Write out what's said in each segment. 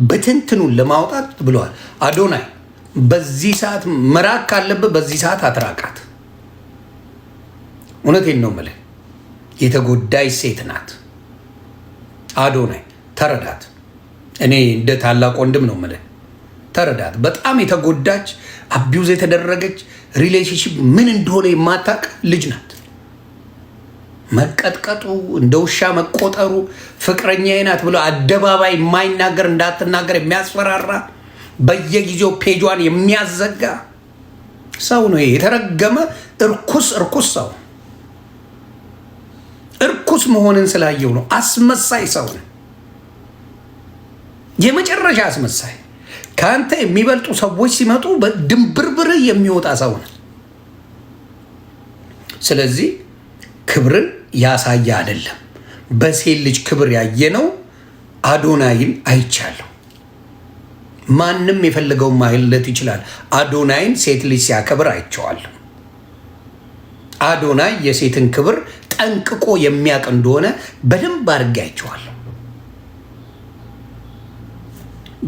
በትንትኑን ለማውጣት ብለዋል። አዶናይ በዚህ ሰዓት መራቅ ካለብህ በዚህ ሰዓት አትራቃት። እውነቴን ነው የምልህ፣ የተጎዳይ ሴት ናት። አዶናይ ተረዳት። እኔ እንደ ታላቅ ወንድም ነው የምልህ፣ ተረዳት። በጣም የተጎዳች abuse የተደረገች relationship ምን እንደሆነ የማታውቅ ልጅ ናት። መቀጥቀጡ፣ እንደ ውሻ መቆጠሩ፣ ፍቅረኛዬ ናት ብሎ አደባባይ የማይናገር እንዳትናገር የሚያስፈራራ በየጊዜው ፔጇን የሚያዘጋ ሰው ነው። የተረገመ እርኩስ እርኩስ ሰው እርኩስ መሆንን ስላየው ነው። አስመሳይ ሰው ነው። የመጨረሻ አስመሳይ። ከአንተ የሚበልጡ ሰዎች ሲመጡ ድንብርብር የሚወጣ ሰው ነው። ስለዚህ ክብርን ያሳየ አይደለም። በሴት ልጅ ክብር ያየነው አዶናይን አይቻለሁ። ማንም የፈለገውን ማይለት ይችላል። አዶናይን ሴት ልጅ ሲያከብር አይቼዋለሁ። አዶናይ የሴትን ክብር ጠንቅቆ የሚያውቅ እንደሆነ በደንብ አድርጌ አይቼዋለሁ።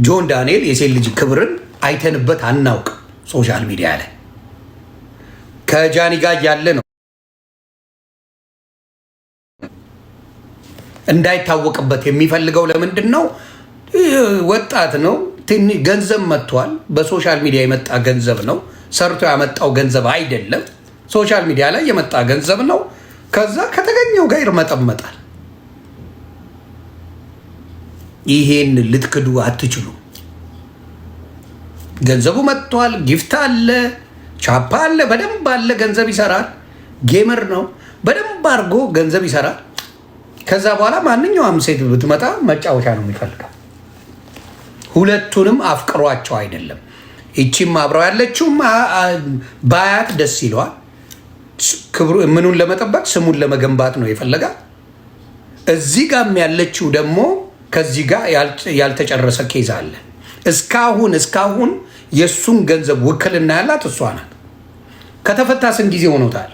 ጆን ዳንኤል የሴት ልጅ ክብርን አይተንበት አናውቅ። social media ላይ ከጃኒ ጋር ያለ ነው እንዳይታወቅበት የሚፈልገው ለምንድን ነው? ወጣት ነው። ገንዘብ መጥቷል። በ social media የመጣ ገንዘብ ነው። ሰርቶ ያመጣው ገንዘብ አይደለም። social media ላይ የመጣ ገንዘብ ነው። ከዛ ከተገኘው ጋር ይርመጠመጣል። ይሄን ልትክዱ አትችሉ። ገንዘቡ መጥቷል። gift አለ፣ ቻፓ አለ፣ በደንብ አለ። ገንዘብ ይሰራል። gamer ነው። በደንብ አድርጎ ገንዘብ ይሰራል። ከዛ በኋላ ማንኛውም ሴት ብትመጣ መጫወቻ ነው የሚፈልገው። ሁለቱንም አፍቅሯቸው አይደለም። ይቺም አብረው ያለችውም ባያት ደስ ይለዋል። ክብሩ ምኑን ለመጠበቅ ስሙን ለመገንባት ነው የፈለጋት። እዚህ ጋም ያለችው ደግሞ ከዚህ ጋር ያልተጨረሰ case አለ። እስካሁን የእሱን ገንዘብ ውክልና ያላት እሷ ናት። ከተፈታ ስንት ጊዜ ሆኖታል?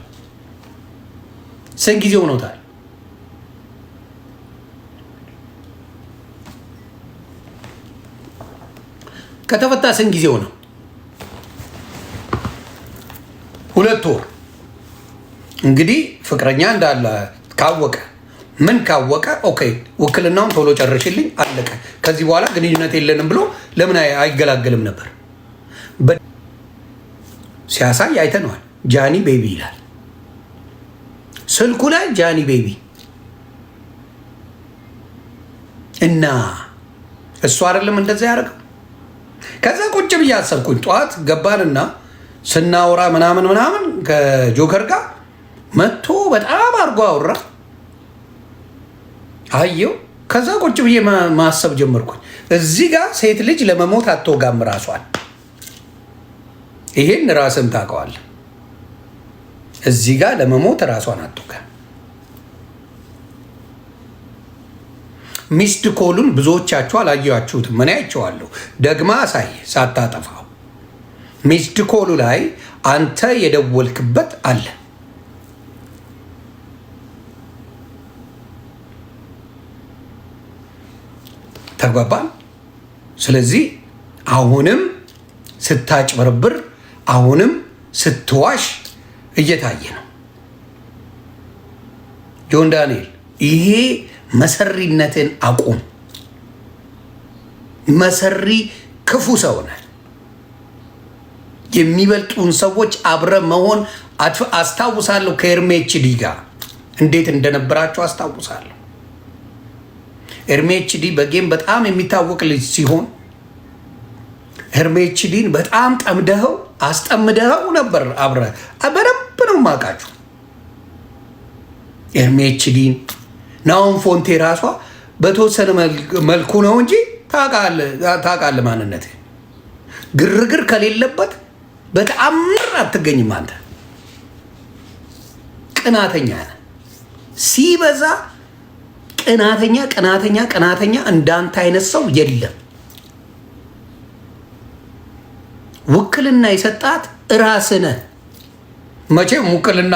ስንት ጊዜ ሆኖታል? ከተፈታ ስንት ጊዜ ሆነው? 2 ወር። እንግዲህ ፍቅረኛ እንዳለ ካወቀ ምን ካወቀ okay፣ ውክልናውን ቶሎ ጨርሽልኝ፣ አለቀ። ከዚህ በኋላ ግንኙነት የለንም ብሎ ለምን አይገላገልም ነበር? ሲያሳይ አይተነዋል። ጃኒ baby ይላል ስልኩ ላይ ጃኒ baby እና እሱ አይደለም እንደዛ ያደርገው። ከዛ ቁጭ ብዬ አሰብኩኝ። ጠዋት ገባንና ስናወራ ምናምን ምናምን ከጆከር ጋር መጥቶ በጣም አድርጎ አወራ አየው። ከዛ ቁጭ ብዬ ማሰብ ጀመርኩኝ። እዚህ ጋር ሴት ልጅ ለመሞት አትወጋም ራሷን። ይሄን ራስም ታውቀዋለህ። እዚህ ጋር ለመሞት ራሷን አትወጋም። missed call ኡን ብዙዎቻችሁ አላያችሁትም። እኔ አይቼዋለሁ። ደግማ አሳይ ሳታጠፋው። missed call ኡ ላይ አንተ የደወልክበት አለ። ተግባባን። ስለዚህ አሁንም ስታጭበረብር፣ አሁንም ስትዋሽ እየታየ ነው። ጆን ዳንኤል ይሄ መሰሪነትን አቁም። መሰሪ ክፉ ሰው ነህ። የሚበልጡን ሰዎች አብረ መሆን አስታውሳለሁ። ከኤርሜችዲ ጋር እንዴት እንደነበራቸው አስታውሳለሁ። ኤርሜችዲ በ game በጣም የሚታወቅ ልጅ ሲሆን ኤርሜችዲን በጣም ጠምደኸው አስጠምደኸው ነበር። አብረ በደንብ ነው የማውቃችሁ። ኤርሜችዲን ናውን ፎንቴ ራሷ በተወሰነ መልኩ ነው እንጂ ታውቃለህ ማንነት። ግርግር ከሌለበት በተአምር አትገኝም። አንተ ቅናተኛ ነህ ሲበዛ ቅናተኛ ቅናተኛ ቅናተኛ እንዳንተ አይነት ሰው የለም። ውክልና የሰጣት ራስህ ነህ። መቼም ውክልና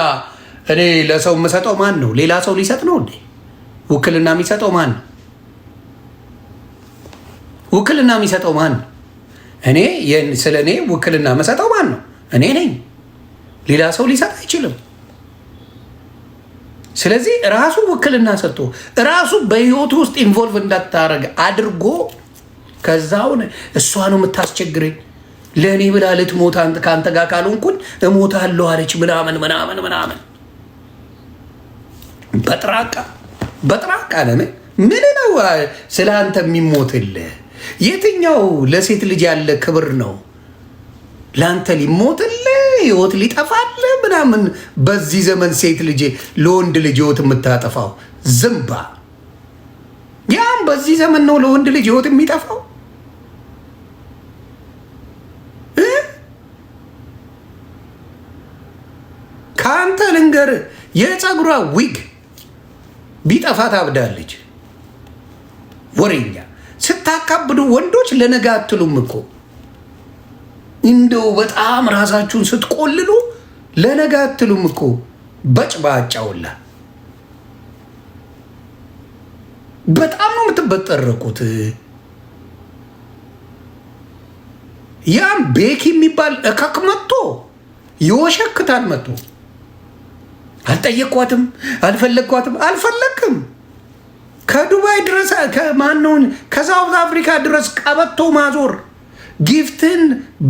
እኔ ለሰው የምሰጠው ማን ነው? ሌላ ሰው ሊሰጥ ነው እንዴ? ውክልና የሚሰጠው ማን ነው? ውክልና የሚሰጠው ማን ነው? እኔ ስለ እኔ ውክልና መሰጠው ማን ነው? እኔ ነኝ። ሌላ ሰው ሊሰጥ አይችልም። ስለዚህ ራሱ ውክልና ሰጥቶ ራሱ በህይወቱ ውስጥ involve እንዳታረግ አድርጎ ከዛውን እሷ ነው የምታስቸግረኝ፣ ለእኔ ብላ ልትሞት ከአንተ ጋር ካልሆንኩኝ እሞታለሁ አለች ምናምን ምናምን ምናምን። በጥራቃ በጥራቃ ለምን ምን ነው ስለ አንተ የሚሞትልህ? የትኛው ለሴት ልጅ ያለ ክብር ነው? ለአንተ ሊሞትልህ ህይወት ሊጠፋልህ ምናምን። በዚህ ዘመን ሴት ልጅ ለወንድ ልጅ ህይወት የምታጠፋው ዝምባ። ያም በዚህ ዘመን ነው ለወንድ ልጅ ህይወት የሚጠፋው። ከአንተ ልንገር፣ የፀጉሯ ዊግ ቢጠፋ ታብዳለች። ወሬኛ ስታካብዱ ወንዶች ለነገ አትሉም እኮ፣ እንደው በጣም ራሳችሁን ስትቆልሉ ለነገ አትሉም እኮ። በጭባጫውላ በጣም ነው የምትበጠረቁት። ያም ቤኪ የሚባል እከክ መጥቶ ይወሸክታል። መጥቶ አልጠየቅኳትም፣ አልፈለግኳትም፣ አልፈለግክም። ከዱባይ ድረስ፣ ከማነውን ከ South Africa ድረስ ቀበቶ ማዞር፣ gift ን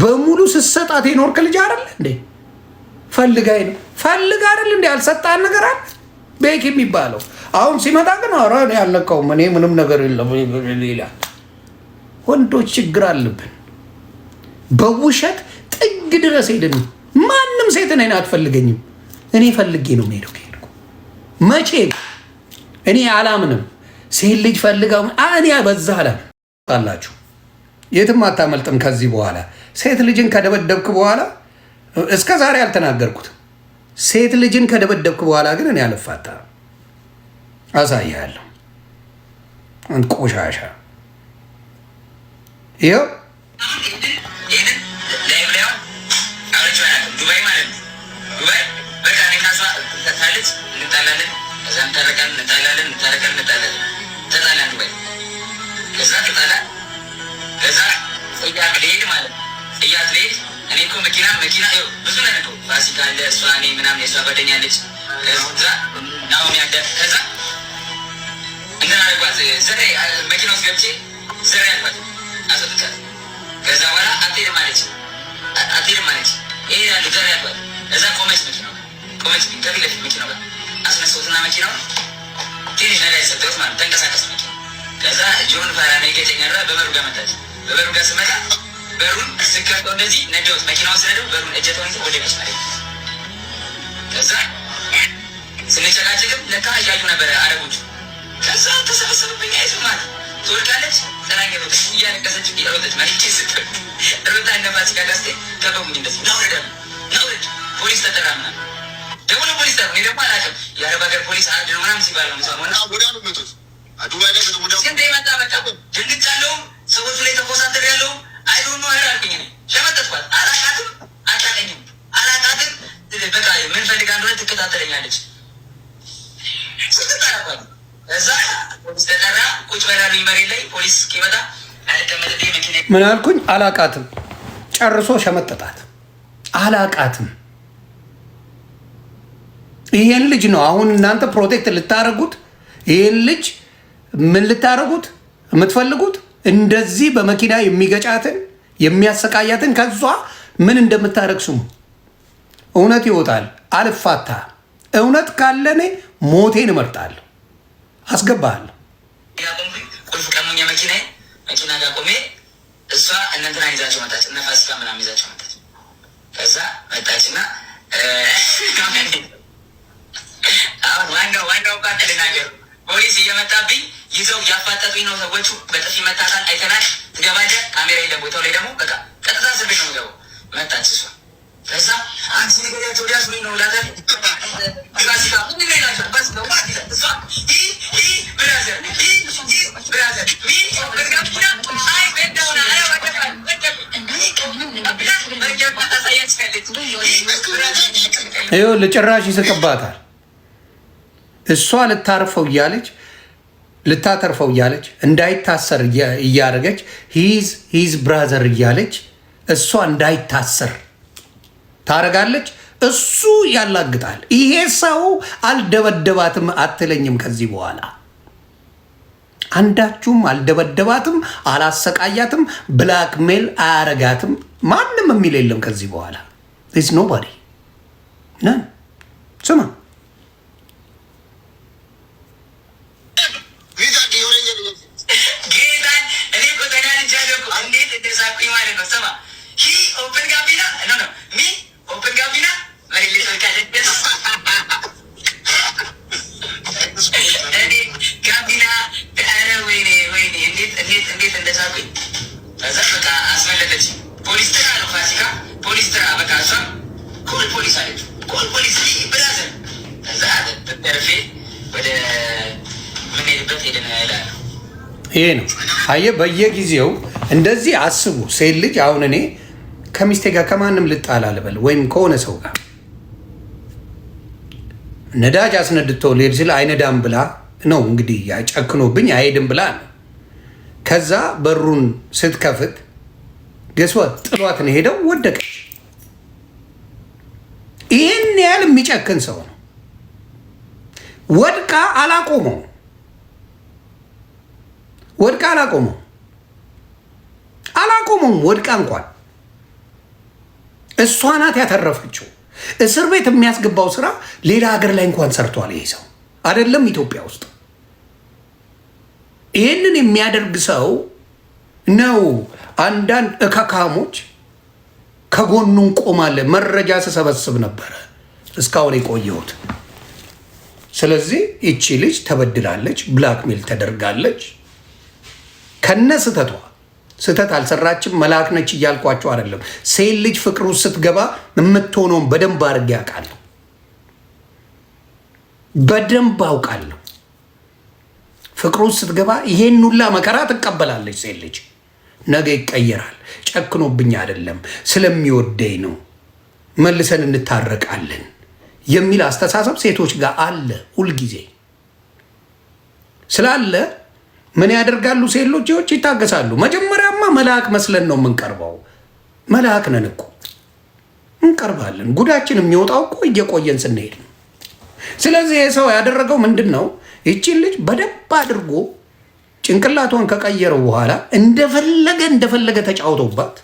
በሙሉ ስትሰጣት የኖርክ ልጅ አይደል እንዴ? ፈልጋይ ነው ፈልግ አይደል እንዴ? ያልሰጣን ነገር አለ ቤክ የሚባለው። አሁን ሲመጣ ግን ኧረ እኔ አልነካውም፣ እኔ ምንም ነገር የለም ይላል። ወንዶች ችግር አለብን። በውሸት ጥግ ድረስ ሄድን። ማንም ሴት እኔን አትፈልገኝም። እኔ ፈልጌ ነው የምሄደው። ከሄድኩ መቼ እኔ አላምንም። ሴት ልጅ ፈልጋው እኔ በዛ አላምንም አላችሁ። የትም አታመልጥም። ከዚህ በኋላ ሴት ልጅን ከደበደብክ በኋላ፣ እስከ ዛሬ አልተናገርኩትም። ሴት ልጅን ከደበደብክ በኋላ ግን እኔ አልፋታ፣ አሳይሃለሁ። አንተ ቆሻሻ ይኸው። ዱባይ ማለት ነው። ዱባይ በቃ እኔ እና እሷ ታለች፣ እንጣላለን፣ ከዛ እንታረቃለን፣ እንጣላለን፣ እንታረቃለን፣ እንጣላለን። ተጣላን ዱባይ። ከዛ ተጣላን። ከዛ ጽያት ልሄድ ማለት ነው። ጽያት ልሄድ እኔ እኮ መኪና መኪና ይኸው ብዙ ነን እኮ፣ ፋሲካ አለ፣ እሷ፣ እኔ ምናምን፣ የእሷ ጓደኛ አለች። ከዛ ናሆም ያለ፣ ከዛ እንትን አደረኳት፣ ዘሬ መኪና ውስጥ ገብቼ ዘሬ አልኳት፣ አስወጥቻት። ከዛ በኋላ አትሄድም አለች፣ አትሄድም አለች። እሄዳለሁ ዘሬ አልኳት። ከዛ ቆመች፣ መኪናው ቆመች፣ ከፊት ለፊት መኪናው ጋር አስነሳሁትና መኪናውን ትንሽ ነዳጅ ሰጠሁት ማለት ተንቀሳቀስ መኪናው። ከዛ ጆን ፋራ ነው የገጨኝ፣ በበሩ ጋር መታች። በበሩ ጋር ስመጣ በሩን ስከፍተው እንደዚህ ነዳሁት። መኪናውን ስነዳው በሩን እጀታውን ይዞ ወደቀች ማለት ነው። ከዛ ስንጨቃጨቅም ለካ እያዩ ነበረ አረቦቹ። ከዛ ተሰበሰቡብኝ። አይዞህ ማለት ትወድቃለች። ጥላኝ ሮጠች፣ እያለቀሰች ሮጠች። መሬት ስትወድቅ ሮጣ እነ ፋሲካ ጋር ስትሄድ ከበቡኝ። እንደዚህ ናውረድ አሉ፣ ናውረድ። ፖሊስ ተጠራ ምናምን፣ ደውሎ ፖሊስ ጠሩ። እኔ ደግሞ አላውቅም፣ የአረብ ሀገር ፖሊስ hard ነው ምናምን ሲባል ነው የምሰማው። እና ወዲያውኑ መጡት። ዱባይ ላይ መጡ። ወዲያው ስንት የመጣ በቃ ደንግጫለሁም፣ ሰዎቹ ላይ ተኮሳተር ያለውም I don't know her አልኩኝ። እኔ ሸመጠጥኳት። አላውቃትም፣ አታውቀኝም፣ አላውቃትም። በቃ ምን ፈልጋ እንደሆነ ትከታተለኛለች። ስትጠራኳት እዛ ፖሊስ ተጠራ። ቁጭ በላሉኝ መሬት ላይ፣ ፖሊስ እስኪመጣ አልቀመጥብኝ መኪና። ምን አልኩኝ? አላቃትም። ጨርሶ ሸመጠጣት። አላቃትም። ይሄን ልጅ ነው አሁን እናንተ protect ልታረጉት፣ ይሄን ልጅ ምን ልታረጉት የምትፈልጉት? እንደዚህ በመኪና የሚገጫትን፣ የሚያሰቃያትን፣ ከሷ ምን እንደምታረግ ስሙ። እውነት ይወጣል። አልፋታ። እውነት ካለ እኔ ሞቴን እመርጣለሁ። አስገባሃለሁ። ቆምኩኝ። ቁልፍ ቀሙኝ። መኪና መኪና ጋር ቆሜ እሷ እነ እንትናን ይዛቸው መጣች። እነ ፋሲካ ምናምን ይዛቸው መጣች። ከዛ መጣችና አሁን ዋናው ዋናው part ልናገር። ፖሊስ እየመጣብኝ ይዘው እያፋጠጡኝ ነው ሰዎቹ። በጥፊ መታታል፣ አይተናል። ትገባለህ፣ ካሜራ የለም ቦታው ላይ ደግሞ፣ በቃ ቀጥታ እስር ቤት ነው የምገባው። መጣች እሷ። ከዛ አንቺ ንገሪያቸው ሊያስሩኝ ነው እላታለሁ። ፋሲካ ምንድን ነው ይላቸዋል። ፋሲካ what ይላል። እሷ he brother, he brother me ጋቢና I bend down። አረ ታሳያችኋለች። ይኸውልህ ጭራሽ ይስቅባታል። እሷ ልታርፈው እያለች ልታተርፈው እያለች፣ እንዳይታሰር እያደረገች፣ he's brother እያለች እሷ እንዳይታሰር ታደርጋለች። እሱ ያላግጣል። ይሄ ሰው አልደበደባትም አትለኝም ከዚህ በኋላ፣ አንዳችሁም አልደበደባትም፣ አላሰቃያትም፣ blackmail አያረጋትም። ማንም የሚል የለም ከዚህ በኋላ፣ is nobody none። ስማ። ጌታን እኔ እኮ ተናድጃለሁ እኮ፣ እንዴት እንደሳቅኩኝ ማለት ነው። ስማ፣ he open ጋቢና፣ no, me open ጋቢና፣ መሬት ላይ ትወድቃለች። እኔ ጋቢና፣ ኧረ ወይኔ ወይኔ፣ እንዴት እንዴት እንዴት እንደሳቅኩኝ። ከዛ በቃ አስመለጠች። ፖሊስ ጥራ ነው፣ ፋሲካ ፖሊስ ጥራ። በቃ እሷ call police አለች። Call police brother። ከዛ ተርፌ ወደ ምንሄድበት ሄደን እላለሁ። ይሄ ነው፣ አየህ፣ በየጊዜው እንደዚህ አስቡ። ሴት ልጅ፣ አሁን እኔ ከሚስቴ ጋር ከማንም ልጣላ ልበል ወይም ከሆነ ሰው ጋር ነዳጅ አስነድቶ ሊሄድ ሲል አይነዳም ብላ ነው እንግዲህ፣ ጨክኖብኝ አይሄድም ብላ ነው። ከዛ በሩን ስትከፍት guess what? ጥሏት ነው ሄደው፣ ወደቀች። ይህን ያህል የሚጨክን ሰው ነው። ወድቃ አላቆመው፣ ወድቃ አላቆመው፣ አላቆመውም። ወድቃ እንኳን እሷ ናት ያተረፈችው። እስር ቤት የሚያስገባው ስራ ሌላ ሀገር ላይ እንኳን ሰርቷል ይሄ ሰው፣ አይደለም ኢትዮጵያ ውስጥ። ይህንን የሚያደርግ ሰው ነው። አንዳንድ እከካሞች ከጎኑ እንቆማለን። መረጃ ስሰበስብ ነበረ እስካሁን የቆየሁት። ስለዚህ ይቺ ልጅ ተበድላለች፣ blackmail ተደርጋለች። ከነ ስህተቷ፣ ስህተት አልሰራችም፣ መልአክ ነች እያልኳቸው አይደለም። ሴት ልጅ ፍቅሩ ስትገባ የምትሆነውን በደንብ አድርጌ አውቃለሁ፣ በደንብ አውቃለሁ። ፍቅሩ ስትገባ ይሄን ሁላ መከራ ትቀበላለች ሴት ልጅ። ነገ ይቀየራል። ጨክኖብኝ አይደለም፣ ስለሚወደኝ ነው፣ መልሰን እንታረቃለን የሚል አስተሳሰብ ሴቶች ጋር አለ ሁልጊዜ። ስላለ ምን ያደርጋሉ? ሴት ልጆች ይታገሳሉ። መጀመሪያማ መልአክ መስለን ነው የምንቀርበው። መልአክ ነን እኮ፣ እንቀርባለን። ጉዳችን የሚወጣው እኮ እየቆየን ስንሄድ ነው። ስለዚህ ይህ ሰው ያደረገው ምንድን ነው? ይቺን ልጅ በደንብ አድርጎ ጭንቅላቷን ከቀየረው በኋላ እንደፈለገ እንደፈለገ ተጫውቶባት፣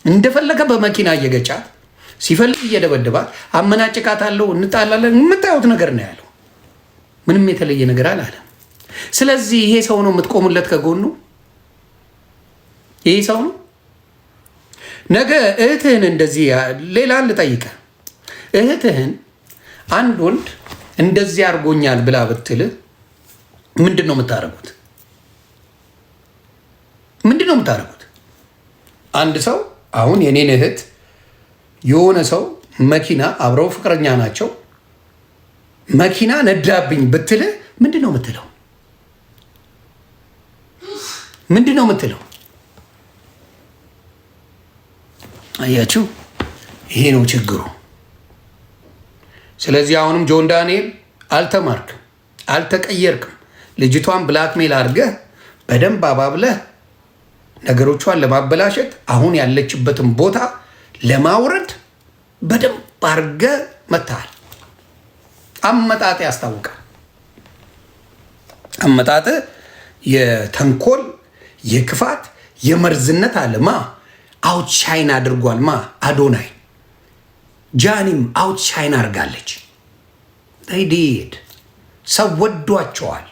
እንደፈለገ በመኪና እየገጫት፣ ሲፈልግ እየደበደባት፣ አመናጭቃታለሁ፣ እንጣላለን፣ የምታዩት ነገር ነው ያለው። ምንም የተለየ ነገር አላለም። ስለዚህ ይሄ ሰው ነው የምትቆሙለት ከጎኑ፣ ይሄ ሰው ነው። ነገ እህትህን እንደዚህ፣ ሌላ ልጠይቅህ፣ እህትህን አንድ ወንድ እንደዚህ አድርጎኛል ብላ ብትልህ ምንድን ነው የምታደርጉት? ምንድን ነው የምታደርጉት? አንድ ሰው፣ አሁን የኔን እህት የሆነ ሰው መኪና፣ አብረው ፍቅረኛ ናቸው፣ መኪና ነዳብኝ ብትልህ ምንድን ነው የምትለው? ምንድን ነው የምትለው? አያችሁ፣ ይሄ ነው ችግሩ። ስለዚህ አሁንም ጆን ዳንኤል አልተማርክም፣ አልተቀየርክም። ልጅቷን blackmail አድርገህ፣ በደንብ አባብለህ፣ ነገሮቿን ለማበላሸት፣ አሁን ያለችበትን ቦታ ለማውረድ በደንብ አድርገህ መታሃል። አመጣጥ ያስታውቃል። አመጣጥ የተንኮል፣ የክፋት፣ የመርዝነት አለ። ማ outshine አድርጓል። ማ አዶናይ፣ ጃኒም outshine አድርጋለች። Did ሰው ወዷቸዋል።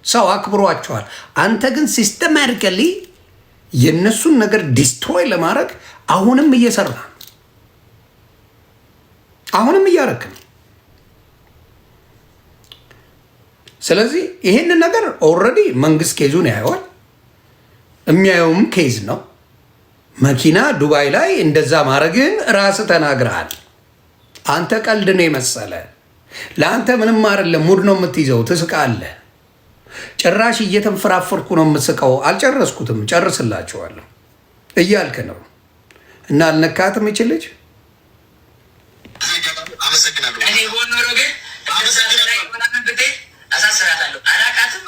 ሰው አክብሯቸዋል። አንተ ግን systematically የእነሱን ነገር destroy ለማድረግ አሁንም እየሰራ፣ አሁንም እያረክ ነው። ስለዚህ ይሄንን ነገር already መንግስት case ኡን ያየዋል። የሚያየውም case ነው። መኪና ዱባይ ላይ እንደዛ ማድረግን ራስ ተናግረሃል። አንተ ቀልድ ነው የመሰለ፣ ለአንተ ምንም አይደለም። Mood ነው የምትይዘው፣ ትስቃለህ። ጭራሽ እየተንፈራፈርኩ ነው የምስቀው። አልጨረስኩትም፣ ጨርስላችኋለሁ እያልክ ነው። እና አልነካትም ይችል ልጅ። አመሰግናለሁ። እኔ ሆን ኖሮ ግን ምናምን ብትሄድ አሳስራታለሁ። አላቃትም።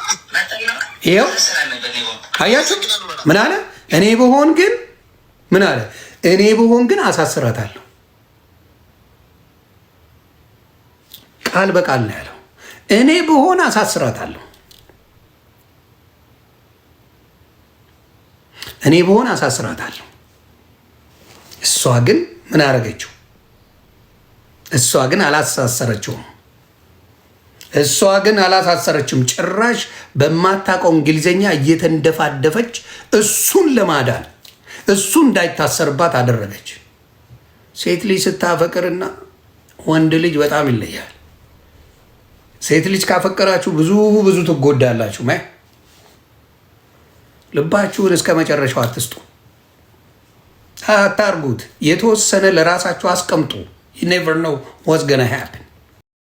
ይኸው አያችሁ፣ ምን አለ? እኔ ብሆን ግን ምን አለ? እኔ ብሆን ግን አሳስራታለሁ። ቃል በቃል ነው ያለው። እኔ ብሆን አሳስራታለሁ። እኔ ብሆን አሳስራታለሁ። እሷ ግን ምን አደረገችው? እሷ ግን አላሳሰረችውም። እሷ ግን አላሳሰረችም። ጭራሽ በማታውቀው እንግሊዝኛ እየተንደፋደፈች እሱን ለማዳን እሱ እንዳይታሰርባት አደረገች። ሴት ልጅ ስታፈቅርና ወንድ ልጅ በጣም ይለያል። ሴት ልጅ ካፈቀራችሁ ብዙ ብዙ ትጎዳላችሁ። ልባችሁን እስከ መጨረሻው አትስጡ፣ አታርጉት። የተወሰነ ለራሳችሁ አስቀምጡ። You never know what's gonna happen.